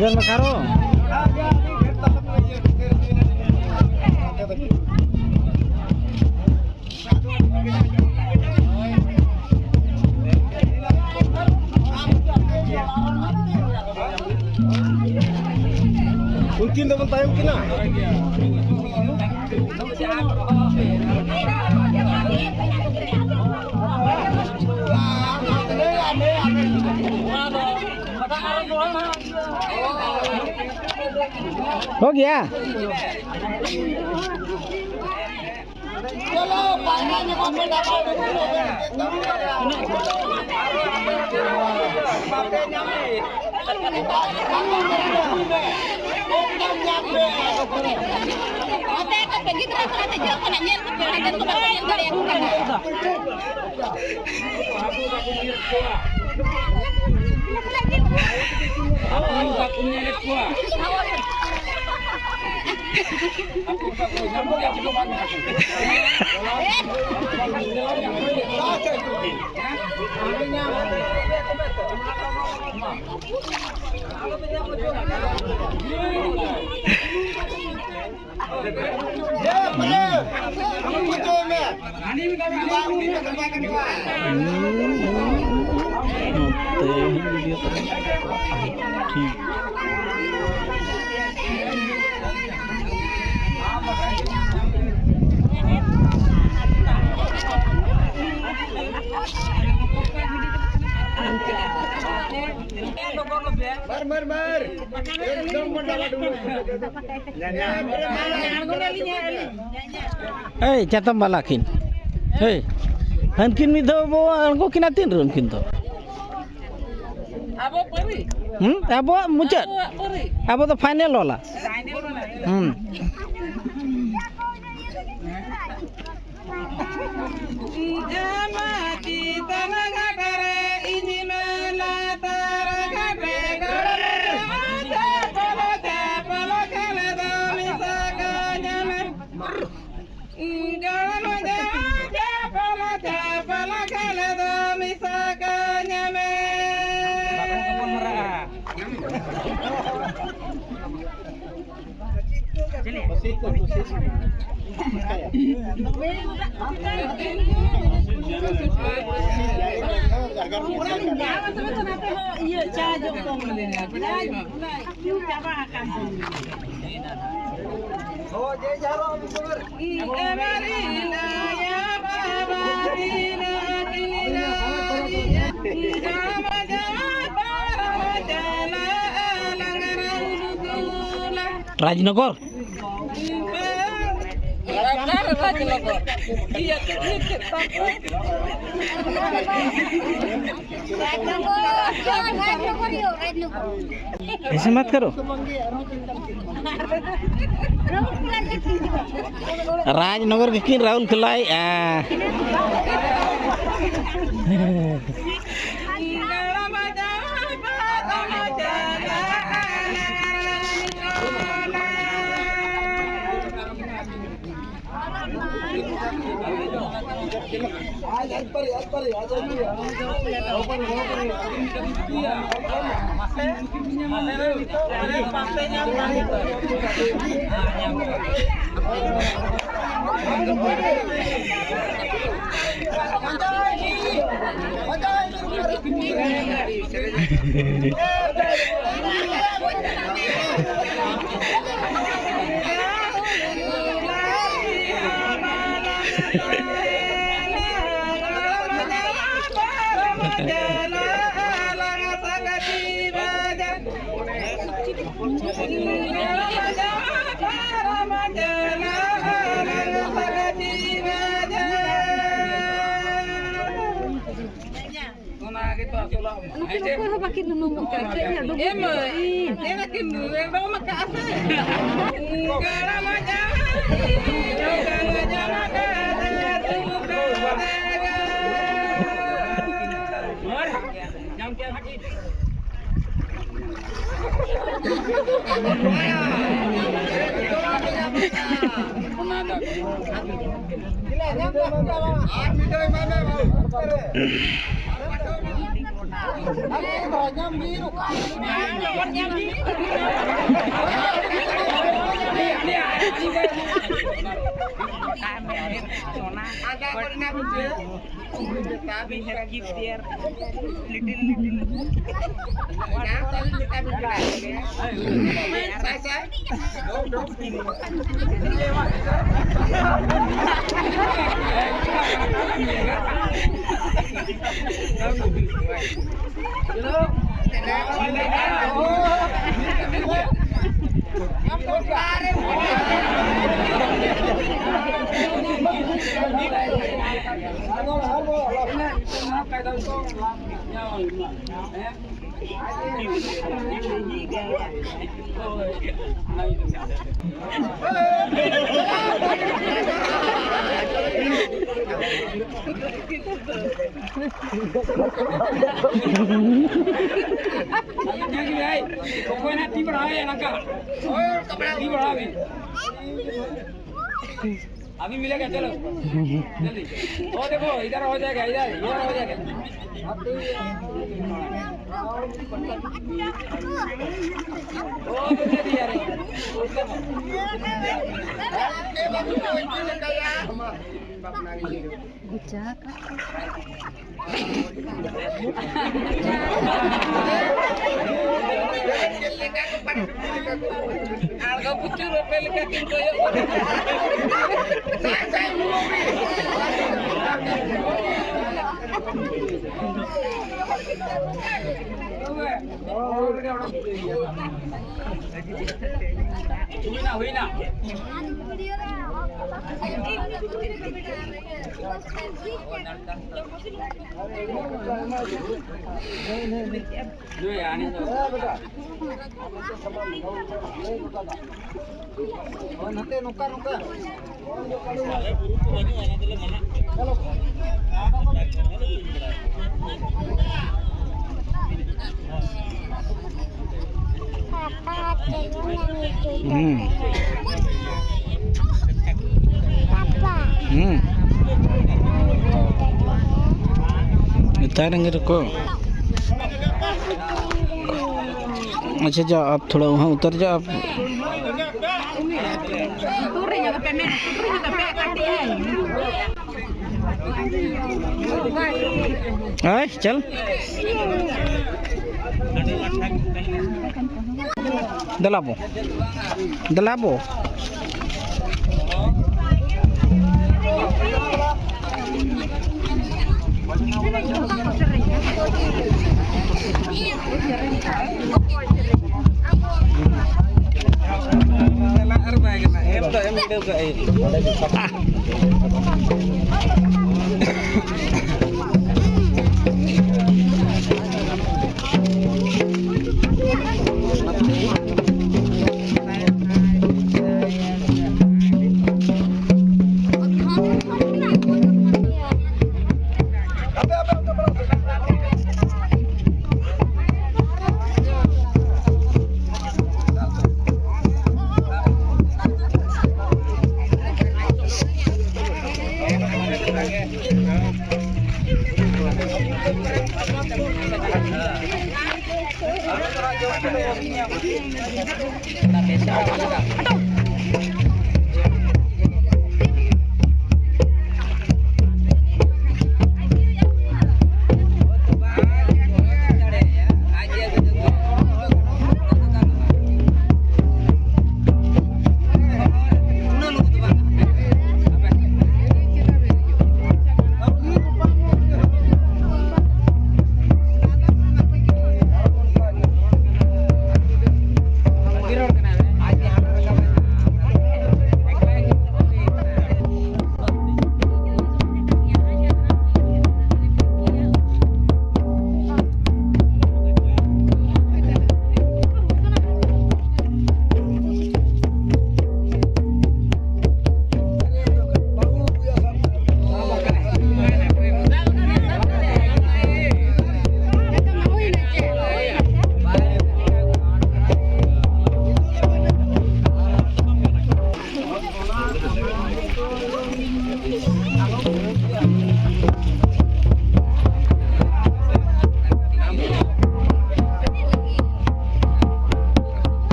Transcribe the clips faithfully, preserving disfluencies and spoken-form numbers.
ᱡᱚᱱ ᱢᱟᱠᱟᱨᱚ᱾ ᱩᱱᱠᱤᱱ ᱫᱚᱵᱚᱱ ᱛᱟᱭᱚᱢ ᱠᱤᱱᱟ᱾ हो गया। ᱟᱯᱮ ᱠᱚ ᱜᱤᱫᱽᱨᱟᱹ ᱠᱚ ᱟᱛᱮ ᱪᱮᱫ ᱠᱟᱱᱟ ᱧᱮᱞ ᱠᱚᱯᱮ, ᱟᱵᱮᱱ ᱠᱚ ᱵᱟᱠᱚ ᱧᱮᱞ ᱫᱟᱲᱮᱭᱟᱠᱚ ᱠᱟᱱᱟ᱾ ᱢᱟᱨ, ᱢᱟᱨ, ᱢᱟᱨ᱾ ᱮᱠᱫᱚᱢ ᱵᱚᱱ ᱰᱟᱵᱟ ᱰᱩᱵᱩᱡ᱾ ᱮᱭ, ᱪᱟᱛᱚᱢ ᱵᱟᱞᱟ ᱠᱤᱱ᱾ ᱮᱭ, ᱦᱟᱱᱠᱤᱱ ᱢᱤᱫ ᱫᱷᱟᱣ ᱵᱚ ᱟᱬᱜᱚ ᱠᱤᱱᱟ ᱛᱤᱱ ᱨᱮ ᱩᱱᱠᱤᱱ ᱫᱚ? ᱟᱵᱚ ᱯᱟᱹᱨᱤ᱾ ᱦᱩᱸ, ᱟᱵᱚᱣᱟᱜ ᱢᱩᱪᱟᱹᱫ᱾ ᱟᱵᱚᱣᱟᱜ ᱯᱟᱹᱨᱤ᱾ ᱟᱵᱚ ᱫᱚ final ᱵᱟᱞᱟ᱾ Final ᱵᱟᱞᱟ᱾ ᱦᱩᱸ᱾ ᱡᱟᱢᱟ ᱪᱤᱛᱟᱱ ᱜᱷᱟᱴ ᱨᱮ ᱤᱧ ᱢᱮᱞᱟ ᱛᱟᱨ ᱜᱷᱟᱴ ᱨᱮ ᱜᱚᱲ ᱨᱮ ᱪᱟᱯᱚᱞ ᱪᱟᱯᱚᱞ ᱠᱷᱮᱞ ᱫᱚ ᱢᱤᱥᱟ ᱠᱚ ᱧᱟᱢᱮ᱾ ᱜᱚᱲ ᱨᱮ ᱪᱟᱯᱚᱞ ᱪᱟᱯᱚᱞ ᱠᱷᱮᱞ ᱫᱚ ᱢᱤᱥᱟ ᱠᱚ ᱧᱟᱢᱮ᱾ ᱨᱟᱡᱽᱱᱚᱜᱚᱨ᱾ ऐसे मत करो। राजनगर के किन राहुल खिलाए, आ। ᱚᱱᱟ ᱜᱮᱛᱚ ᱟᱥᱚᱞᱟᱜ ᱢᱟ᱾ ᱚᱠᱚᱭ ᱦᱚᱸ ᱵᱟᱹᱠᱤᱱ ᱩᱱᱩᱢᱚᱜ ᱠᱟᱱᱟ᱾ ᱪᱮᱫ ᱧᱚᱜ ᱰᱩᱵᱩᱡ ᱮ ᱢᱟᱹᱭ, ᱮᱱᱟ ᱠᱤᱱ ᱨᱮᱰᱚᱢ ᱟᱠᱟᱫᱼᱟ ᱥᱮ? ᱜᱟᱲᱟ ᱢᱟ ᱡᱟᱶᱟᱭ, ᱜᱟᱲᱟ ᱢᱟ ᱡᱟᱶᱟᱭ, ᱧᱟᱢ ᱠᱮᱫᱟ ᱦᱟᱸᱜ᱾ We have keep there little, little. ᱚᱠᱚᱭ ᱱᱟᱜ ᱛᱤ ᱵᱟᱲᱟᱣᱮ ᱱᱚᱝᱠᱟ? ᱛᱤ ᱵᱟᱲᱟᱣᱮ᱾ अभी मिलेगा, चलो। जल्दी। वो देखो, इधर हो जाएगा, इधर, इधर हो जाएगा। वो तो दे दिया रे। ᱱᱚᱛᱮ ᱱᱚᱝᱠᱟ, ᱱᱚᱝᱠᱟ᱾ ᱦᱩᱸ᱾ ᱦᱩᱸ᱾ ᱱᱮᱛᱟᱨ ᱨᱮᱱ ᱜᱤᱫᱽᱨᱟᱹ ᱠᱚ। अच्छा, जाओ आप, थोड़ा वहाँ उतर जाओ आप। ᱦᱳᱭ, ᱪᱚᱞ᱾ ᱫᱮᱞᱟ ᱵᱚ, ᱫᱮᱞᱟ ᱵᱚ᱾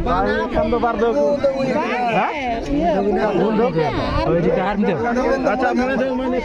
ᱵᱟᱭ ᱦᱩᱭᱩᱜ ᱠᱷᱟᱱ ᱫᱚ ᱵᱟᱨ ᱫᱚ ᱟᱹᱜᱩ᱾ ᱦᱮᱸ? ᱦᱳᱭ, ᱡᱩᱫᱤ ᱟᱨ ᱢᱤᱫ ᱫᱷᱟᱣ᱾ ᱟᱪᱪᱷᱟ, ᱢᱚᱬᱮ ᱫᱚ ᱢᱟᱱᱮ